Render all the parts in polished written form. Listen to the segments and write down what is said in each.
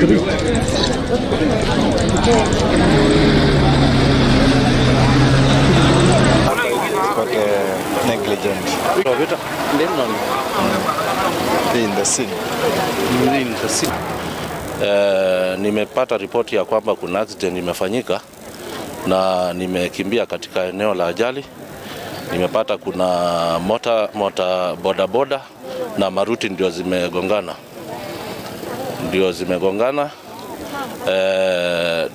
Got negligent in the scene. Nimepata ripoti ya kwamba kuna accident imefanyika na nimekimbia katika eneo la ajali. Nimepata kuna mota bodaboda na maruti ndio zimegongana.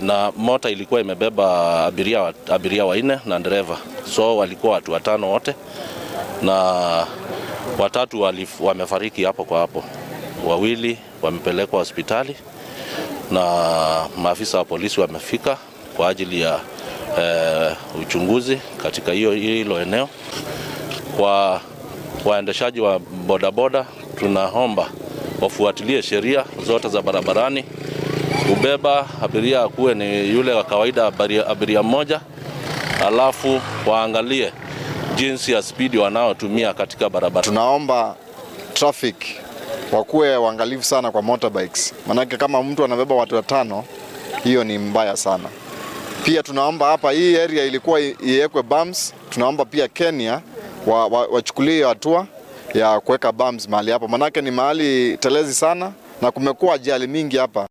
Na mota ilikuwa imebeba abiria wanne na dereva, so walikuwa watu watano wote, na watatu wamefariki hapo kwa hapo, wawili wamepelekwa hospitali na maafisa wa polisi wamefika kwa ajili ya uchunguzi katika hilo eneo. Kwa waendeshaji wa bodaboda, tunaomba wafuatilie sheria zote za barabarani. Kubeba abiria akuwe ni yule wa kawaida, abiria mmoja, alafu waangalie jinsi ya spidi wanaotumia katika barabara. Tunaomba traffic wakuwe waangalifu sana kwa motorbikes, manake kama mtu anabeba watu watano, hiyo ni mbaya sana. Pia tunaomba hapa, hii area ilikuwa iwekwe bumps. Tunaomba pia Kenya wachukulie hatua ya kuweka bumps mahali hapo, manake ni mahali telezi sana na kumekuwa ajali mingi hapa.